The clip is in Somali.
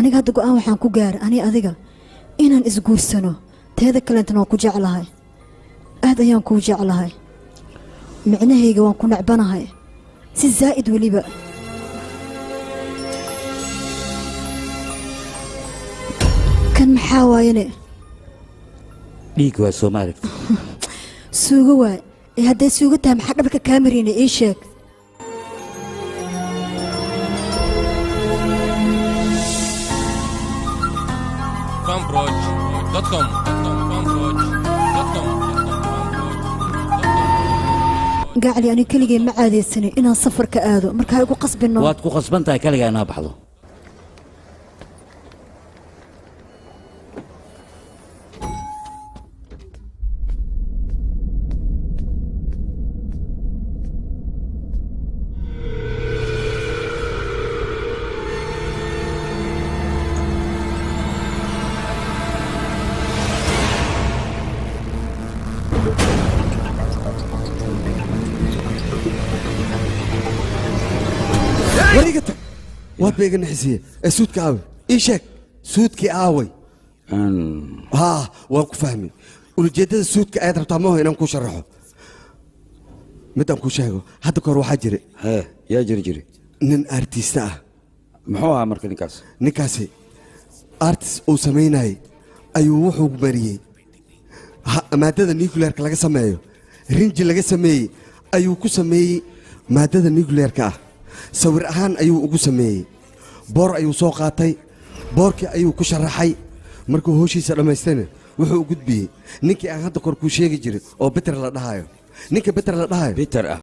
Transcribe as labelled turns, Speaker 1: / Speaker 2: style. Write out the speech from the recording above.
Speaker 1: Aniga hadda go'aan waxaan ku gaaray ani adiga inaan isguursano. Teeda kaleentana waan ku jeclahay, aad ayaan kuu jeclahay. Micnahayga waan ku necbanahay si zaa'id weliba. Kan maxaa waayane?
Speaker 2: Dhiig waa, soo ma aragti?
Speaker 1: Suugo waay. Ee hadday suugo tahay, maxaa dhabarka kaa marina? Ii sheeg.
Speaker 3: fanproj.com, fanproj.com.
Speaker 1: Gacli, ani keligay ma caadaysanin inaan safarka aado, marka ha igu qasbino.
Speaker 2: Waad ku qasban tahay kaligaa inaa baxdo.
Speaker 4: Wariga tag, waad ba iga nixisiye. Ee suudka aaway? Ii sheeg, suudkii aaway? Haa, waan ku fahmay ulajeeddada suudka ayaad rabtaa. Maaho inaan kuu sharaxo? Midaan kuu sheego, hadda kahor waxaa jira
Speaker 5: Hee, yaa jiri jiri?
Speaker 4: Nin artist ah.
Speaker 5: Muxuu ahaa marka ninkaas?
Speaker 4: Ninkaasi artist uu samaynayay ayuu wuxuu mariyey maadada nuclearka laga sameeyo. Rinji laga sameeyey ayuu ku sameeyey maadada nuclearka ah. Sawir ahaan ayuu ugu sameeyey. Boor ayuu soo qaatay, boorkii ayuu ku sharaxay. Markuu howshiisa dhammaystayna, wuxuu u gudbiyey ninkii aan hadda kor kuu sheegi jiray oo Beter la dhahayo. Ninka Beter la dhahayo.
Speaker 5: Peter ah.